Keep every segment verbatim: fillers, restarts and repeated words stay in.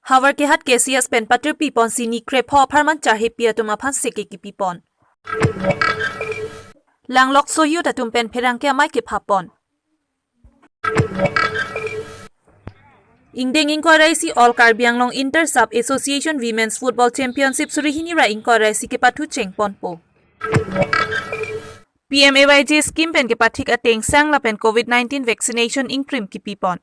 Howraghat K C S pen patirpi ponsi ni krepho apharman charhepi atum aphan seke kipi pon. Langlokso youth atum pen pherangke amei kepha pon. Ingdeng ingkoi ra isi All Karbi Anglong Inter Sub Association Women's Football Championship suri hini ra ingkoi ra isi kepathu cheng ponpo. P M A Y G scheme pen kepathik ateng sang lapen covid nineteen vaccination ingkrim kipi pon.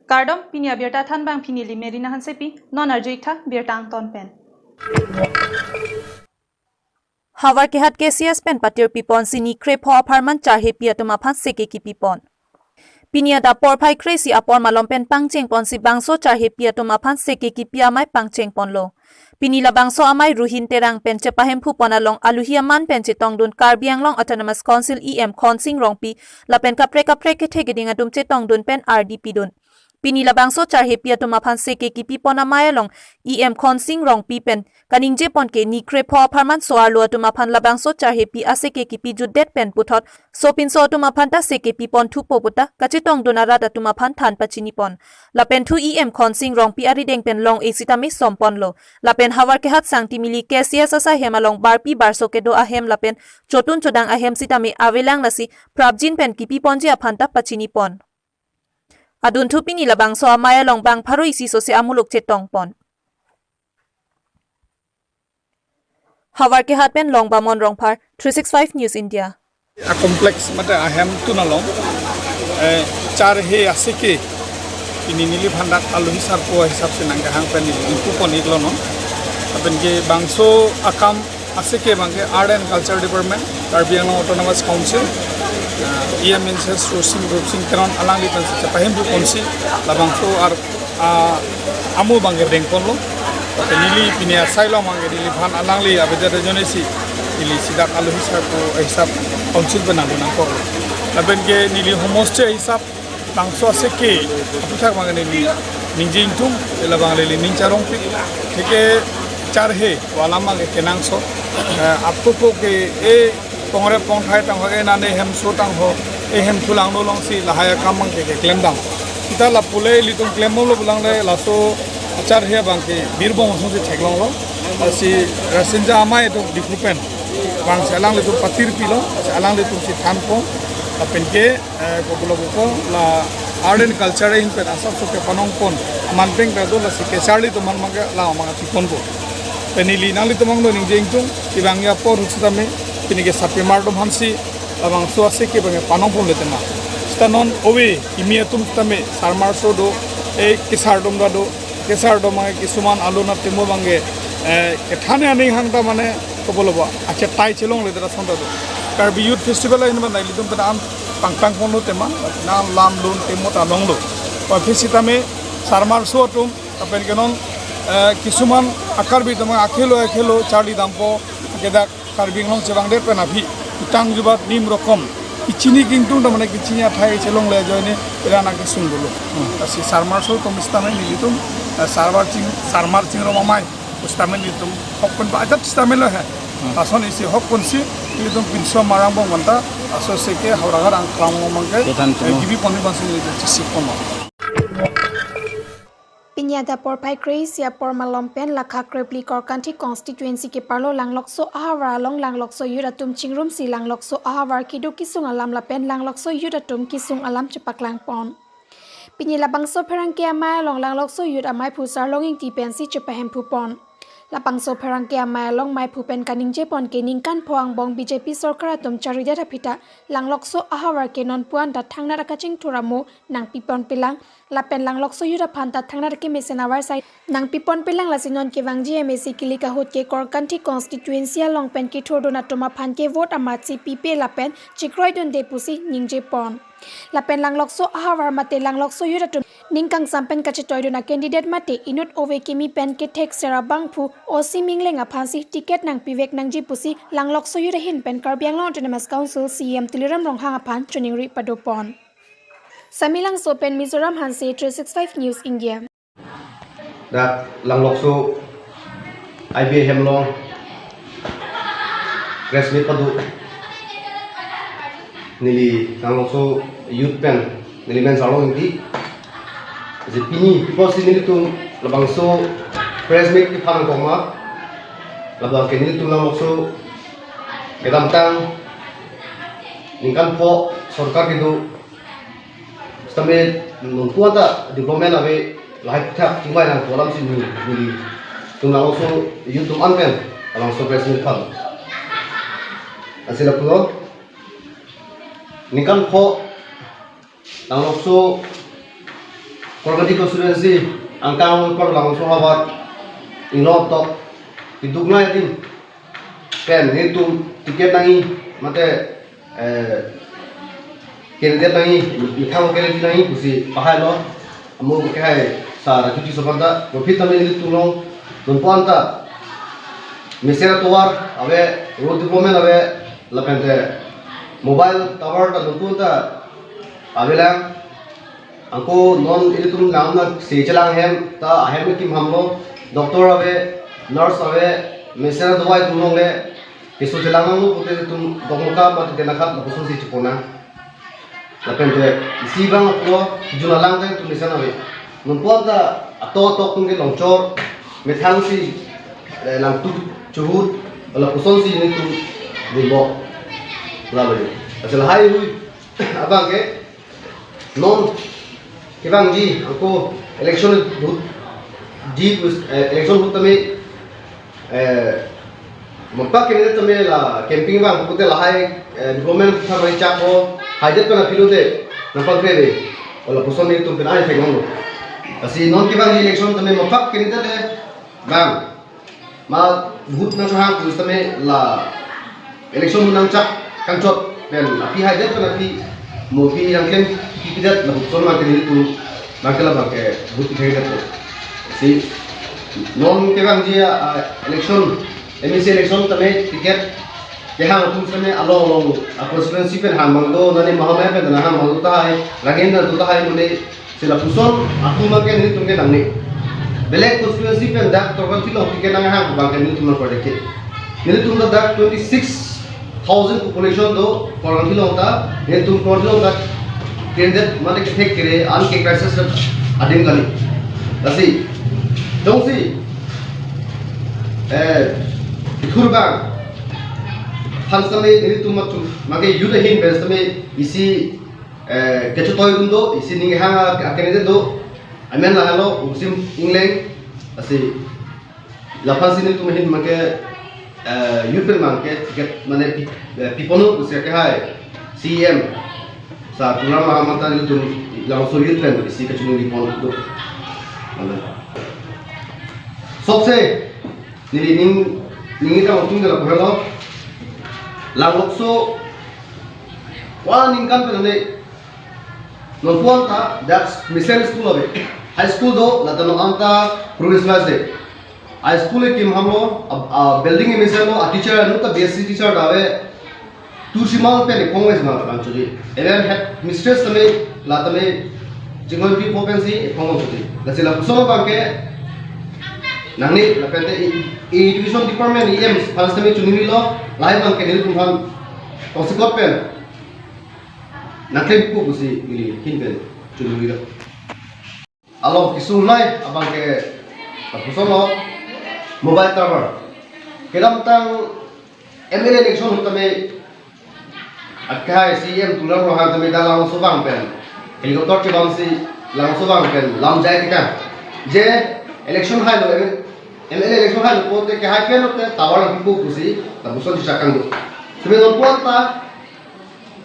Kardom, pini abirta thanbang pini neli Merina Hansepi, non arju-ik tha birta angton pen. Howraghat K C S pen patirpi ponsi ni krepho apharman charhepi atum aphan seke kipi pon. Pini adap porphai kre-isi apor malom pen pangcheng ponsi bangso charhepi atum aphan seke kipi amei pangcheng ponlo. Pini labangso amei Ruhin Terang pen chepahemphu pon along aluhi aman pen chetongdun Karbi Anglong Autonomous Council E M Khonsing Rongpi lapen kaprek kaprek kethe keding atum chetongdun pen ardi pidun. Pini labangso charhepi atum aphan seke kipi pon amei along E M Khonsing Rongpi pen kaningje pon ke ni krepho apharman so-arlo atum aphan labangso charhepi aseke kipi jutdet pen puthot sopinso atum aphan ta seke pi pon thupo puta kachetongdun arat atum aphan than pachini pon. Lapen thu E M Khonsing Rongpi arideng pen long-e sitame som ponlo. Lapen Howraghat Sangtimili K C S asai hem along barpi barso kedo ahem lapen chotun chodang ahem sitame avelang, lasi prapjin pen kipi ponji aphan ta pachini pon. Adunthu pini labangso amei along bang pharo isi sose amuluk chetong pon. Howraghat pen Longbamon Rongphar, three six five News India. A complex mate ahem tun along, eh, charhe aseke pini neliphan dak aluhi sarpo hisap si nangkehang pen neli ingpu pon-iklo non. Lapen ke bangso akam aseke abang ke Art and Culture Department, Karbi Anglong Autonomous Council, ah, E M Mister Sursing Rupsing Teron alangli pensi chepahemphu ponsi labangso ar, ah, amu abang ke deng ponlo. Lapen neli pini asai along abang ke neliphan alangli avedar ajoine si neli si dak aluhi sarpo hisap council pen nangdun nangkorlo. Lapen ke neli homoste hisap bangso aseke aphuthak abang neli ningje ingtung, ela abang neli ning charongpik. Theke charhe alam abang ke kenangsot. Eh, aphuthak ke e pongre pongthai tangho, e nane hemso tangho, e hemthu langno alongsi lahai akam abang ke keklem dam. Kita lapu le ilitum klem bomlo pulang le laso acharhe abang ke Birbong asong si theklonglo. Lasi Rasinja amei atum Diphu pen abang si alanglitum patirpilo, lasi alanglitum si than pon. Lapen ke eh, kopilo pupo, la art and culture ahin pen asapso kepanong pon aman peng ta do, lasi kecharli atum aphan abang ke la abang ati ponpo. Pen neli nanglitum abang do ningje ingtung, kevangji apor ahut sitame pini ke sapemar atum aphansi labangso aseke abang ke panong ponle tema. Sita non ove kimi atum sitame sarmarso do, e kesar atum ta do, kesar atum abang ke kisuman alun atimo abang ke, eh, kethan aning hang ta mane kopilo pupo, achetai chelongle ta asonta do. Karbi Youth Festival ahin abang nelitum pen an pangpang ponlo tema, nang lam lun timo ta longlo. Aphi sitame sarmarso atum, lapen ke non, eh, kisuman a-Karbi atum akhelo akhelo charli dampo, ke dak Karbi Anglong chevangdet pen aphi, utang jubat nim rokom, kechini kingtung ta mane kechini athai chelongle ajoine ira nangkesung dolo. Hmm. Lasi sarmarso atum sitame nelitum, eh, sarmar ching, sarmar chingrum amei sitame nelitum hok pen ba ajat sitame lo he. Hmm. Lason isi hok pensi nelitum pinso marang bong manta laso aseke Howraghat angklang abang ke, Ketan eh, chimo. Kipi ponji abang si nelitum chesik ponlo. Pini adap porphai kre-isi apor malom pen lakha krephli Korkanthi constituency keparlo Langlokso ahavar along Langlokso youth atum chingrumsi Langlokso ahavar kedo kesung alam lapen Langlokso youth atum kesung alam chepaklang pon. Pini labangso pherangke amei along Langlokso youth ameiphu Sarlong Ingti pensi chepahemphu pon. Labangso pherangke amei along meiphu pen kaningje pon ke ningkan pho angbong B J P sorkar atum charidet aphi ta Langlokso ahavar ke non pu-an ta thangnat akachingthur amo nangpi ponpelang, lapen Langlokso youth aphan ta thangnat akemesen avarsai nangpi ponpelang, lasi non kevangji M A C kilik ahut ke Korkanthi constituency along pen kethurdun atum aphan ke vote amatsi pipe lapen chekroidunde pusi ningje pon. Lapen Langlokso ahavar mate Langlokso youth atum ning kangsam pen kachetoidun a-candidate mate inut ove kimi pen kethek ser abangphu O C Mingleng aphansi ticket nangpivek nangji pusi Langlokso youth ahin pen Karbi Anglong Autonomous Council C E M Tuliram Ronghang aphan choningri pado pon. Samelangso pen Mizoram Hanse, three six five News India. Dak Langlokso I B A hem along press meet pado. Neli Langlokso youth pen neli men Sarlong Ingti. Pini, pipos si nelitum labangso press meet kephan kongma, labang ke nelitum labangso kedamtang ningkan pho sorkar kedo sitame nonpu anta development ave, lahai thak chingvai nangpo alam si neli, nelitum labangso youth atum an pen labangso press meet kephan. Lasi lapulo, ningkan pho Langlokso Korkanthi constituency angkang apor Langlokso havar inglong tok keduk nai adim pen nelitum ticket nangji mate, eh, candidate nangji, methang candidate nangji pusi pahailo. Amo kehai sar Raju Tisso aphan ta, kopi tame nelitum along nonpu anta mesen atovar ave, road development ave, lapente mobile tower ta nonpu anta avelang. Anke non ilitum lam na si chelang hem ta ahem kim hamlo, doctor ave, nurse ave, mesen adawai atum longle, keso chelang nanglo pute ilitum Dokmoka mate Tenakhat lapuson si chepona. Lapente isi abang aplo juna lang tang ilitum mesen ave. Nonpu anta ato atok atum ke longchor, methang si, eh, langtuk chuhut, lapuson si nelitum limbo. Lalu, asal lahai hui abang ke non kevangji anke election ahut di, eh, election ahut tame, eh, mapak candidate tame la campaign abang pute lahai, eh, development thamari chakpo, haidet pen aphi lote nangpangkreve. Lapuson nelitum pen ai thek nanglo. Lasi non kevangji election tame mapak candidate le bang ma vote nangchehang pu sitame la election nangchak kangchot pen aphi haidet pen aphi mo aphi nangklem kipidet lapuson abang ke nelitum abang ke labang ke vote kithekdet. Si non kevangji a, a, election, M A C election tame ticket kehang atum sitame along along a constituency pen hang abang do, nani Mahamaya pen hang abang do tahai, Ragenda do tahai mane si lapuson atum abang ke nelitum ke nangne. Belek constituency pen dak Korkanthi along ticket nanghang abang ke nelitum nangpardeke. Nelitum ta dak twenty six thousand population do Korkanthi along ta, nelitum Korkanthi along ta candidate mate kethek kere an ke crisis adim kali. Lasi, jongsi, eh, ithur abang aphan sitame nelitum matu, mage youth ahin pen sitame isi eh, kechotoi atum do, isi ning hang a, a candidate do, amen lahelo, Umsim Engleng, lasi laphan si nelitum ahin abang ke, eh, youth pen abang ke, ticket mane pi-, eh, piponlo pusi kehai C E M sar Tuliram Ronghang aphan ta nelitum Langlokso youth pen isi kachiningri pon do. Amen. Sobse, neli ning, ning ita atum ke lapu helo, Langlokso wa ningkan pen ne nonpu anta dak mesen school ave. High school do, latum anta progress class de. High school ke kim hamlo, a, a, building ke mesen lo, a teacher anu ta B S C teacher ta ave. Tu simal pen ephong es mal kan chuli. Even headmistress tame, la tame, jingol pi po pen si ephong chuli. Lasi lapuson abang ke nangne, lapente e, e education department E M aphan sitame chiningrilo, lahai abang ke nelitum aphan tongsekot pen nangklempo pusi neli ahin pen chiningrilo. Along kesung nai abang ke lapuson lo mobile tower. Kedamtang M L A election ahut tame akehai C E M Tuliram Ronghang tame dak Langlokso abang pen helicopter chebam si Langlokso abang pen lam jai tika. Je election hailo, M L A election hailo pote kehai pen te tower nangpipo pusi lapuson chechak kangduk. Tame nonpu anta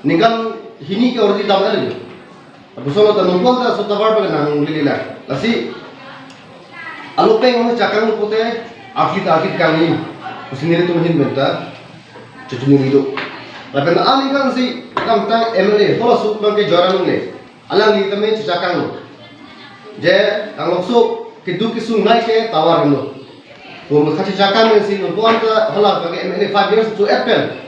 ningkan hini ke already dam kali. Lapuson lo ta nonpu anta so tower pa nanglele la. Lasi alo pen nang chakang pote arti ta arti kangni. Pusi nelitum ahin pen ta chechiningri do. Lapen aningkan si kedamtang M L A halaso abang ke Joyram Engleng, alangli tame chechak kanglo. Je Langlokso keduk kesung nai ke tower henlo. Pum kachechak kang si nonpu anta hala abang ke M L A five years cho-et pen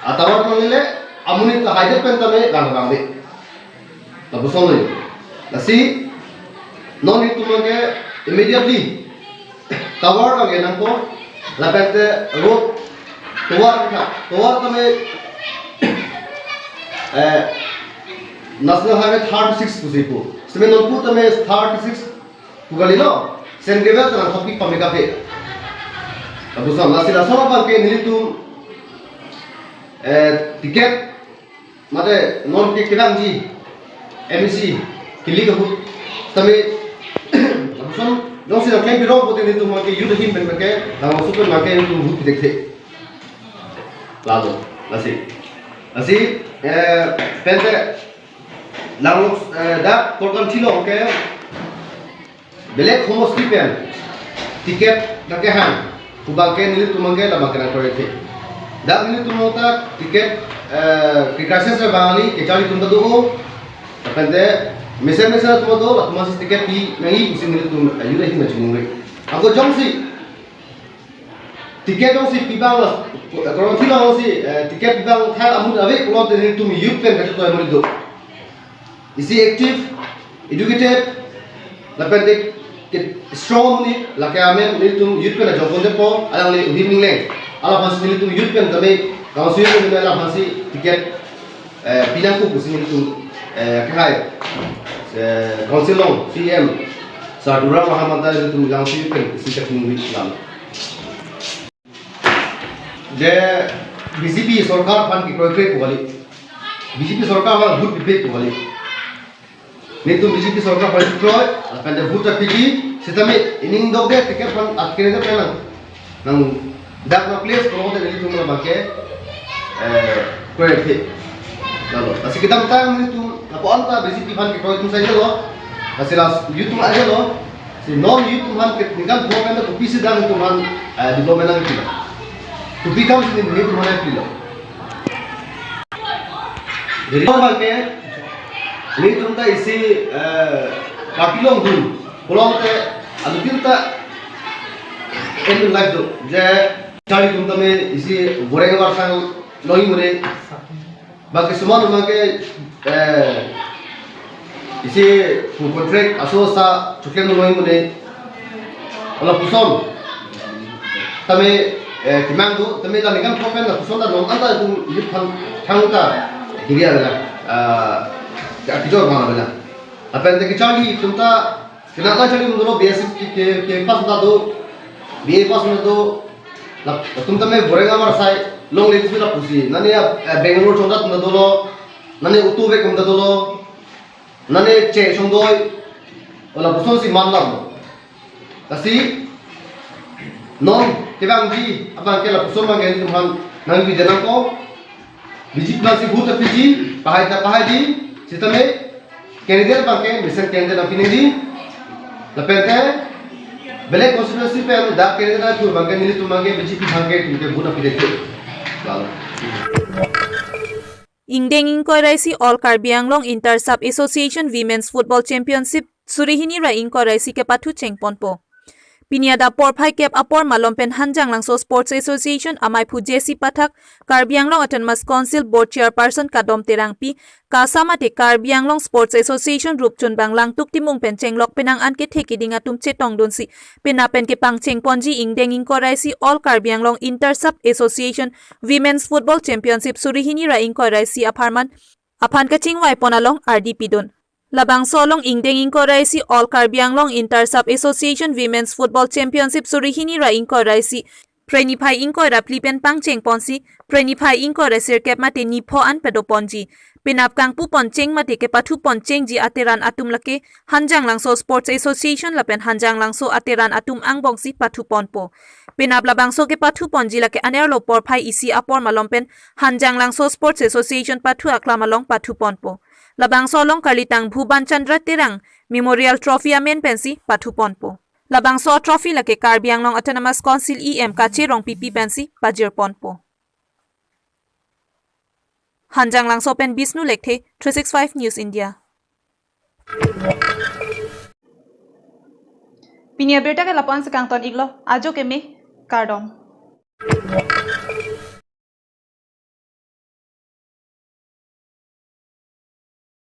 a tower nanglele, amonit ta haidet pen tame lang lang de. Lapuson lo. Lasi non itum abang ke immediately tower abang ke nangpo, lapente road tovar ka, tovar tame, eh, National Highway thirty six pusi pu. Semen nonpu tame thirty six pu kalilo, Saint Gabriel ta nangkokpi pame kaphe. Lapuson, lasi laso abang ke nelitum, eh, ticket, mate non ke kedamji, M E C, kili kahut, tame, lapuson, jongsi nangklem pirong pute nelitum abang ke youth ahin pen ke, nang masuk pen abang ke nelitum vote pithekthe. Lalo, lasi. Lasi, eh, pente, Langlok, eh, dak Korkanthi along ke belek homosti pen ticket nangkehang pu abang ke nelitum abang ke labang ke nangkroikthe. Dak nelitum along ta ticket, eh, ke-crisis abang kali, kecharli atum ta do, lapen te mesen mesen atum ta do, latum si ticket pi nangji pusi nelitum, eh, youth ahin nangchiningri. Ako jongsi ticket jongsi pi abang la, Korkanthi along si, eh, ticket pi abang thang amun ave pulote nelitum youth pen kachetoi amonit do. Isi active, educated, lapen te ke strong amonit, lake amen nelitum youth pen ajok ponte po, alangli uhin ningleng. Alaphansi nelitum youth pen tame, council youth pen alaphansi ticket, eh, pi nangkok pusi nelitum, eh, kehai, eh, council along C E M Sir Tuliram Ronghang anta nelitum council youth pen isi kachiningri lam. Je B J P sorkar aphan kekroikre pu kali. B J P sorkar aphan vote pipe pu kali. Nelitum B J P sorkar aphan kroi, lapen te vote ta piji, sitame ining dokde ticket aphan atkere de penang. Nang dak na place ko de nelitum labang ke, eh, kroikthe. Lalo, lasi kedamtang nelitum, lapu-an ta B J P aphan kekroi atum saijalo, lasi la youth atum ajalo, si non youth atum aphan ke ningkan pho kan ta kopisi dak nelitum aphan, eh, development nangpilo. Kopi akam si nelitum aphan nangpilo. Jadi, abang ke, nelitum ta isi, eh, party along dun, pulote, alutin ta, en life do, je, charli atum tame isi goreng abar sang longji mone, baki suman abang ke, eh, isi pu contract aso sa choklem longji mone, lapuson tame, eh, kemang do, tame la ningkan pho pen lapuson ta non anta atum youth aphan thangta kiri avela, ah, ya, kijor abang avela. Lapen te kecharli atum ta, kena ta charli atum dolo, B S C ke, ke, ke pass ta do, B A pass ta do, la, latum tame goreng abar sai longle pusi lapusi. Nane ya, eh, Bangalore chongdat atum ta dolo, nane auto vek atum ta dolo, nane che chongdoi, o lapuson si man lam. Lasi, non kevangji abang ke lapuson abang ke nelitum aphan nangpide nangkok. B J P aphansi vote ta piji, pahai ta pahaiji, sitame candidate abang ke mesen candidate nangpi nangji. Lapen te belek constituency pen dak candidate nangthu abang ke nelitum abang ke B J P abang ke nelitum ke vote nangpide ke. Lalo. Ingdeng ingkoi ra isi All Karbi Anglong Inter Sub Association Women's Football Championship suri hini ra ingkoi ra isi kepathu chengponpo. Pini adap porphai kep apor malom pen Hanjanglangso Sports Association amaiphu J C Pathak, Karbi Anglong Autonomous Council Board Chairperson Kadom Terangpi, KASA mate Karbi Anglong Sports Association rupchunbang Langtuk Timung pen chenglok penang an kethe keding atum chetongdunsi penap pen kepangchengponji ingdeng ingkoi ra isi All Karbi Anglong Inter Sub Association Women's Football Championship suri hini ra ingkoi ra isi apharman aphan kachingvaipon along ardi pidun. Labangso along ingdeng ingkoi ra isi All Karbi Anglong Inter Sub Association Women's Football Championship suri hini ra ingkoi ra isi, Phre niphai ingkoi ra phli pen pangchengponsi, Phre niphai ingkoi ra sirkep mate nipho an padoponji. Penap kangpupon cheng mate kepathupon chengji ateran atum lake Hanjanglangso Sports Association lapen Hanjanglangso ateran atum angbongsi pathuponpo. Penap labangso kepathuponji lake anerlo porphai isi apor malom pen Hanjanglangso Sports Association pathu aklam along pathuponpo. Labangso along karlitang Bhuban Chandra Terang Memorial Trophy amen pensi pathuponpo. Labangso trophy lake Karbi Anglong Autonomous Council E M Kache Rongpipi pensi pajirponpo. Hanjanglangso pen Bishnu Lekthe, three six five News India. Pini abirta ke lapu-an si kangton iklo, ajo keme, kardom.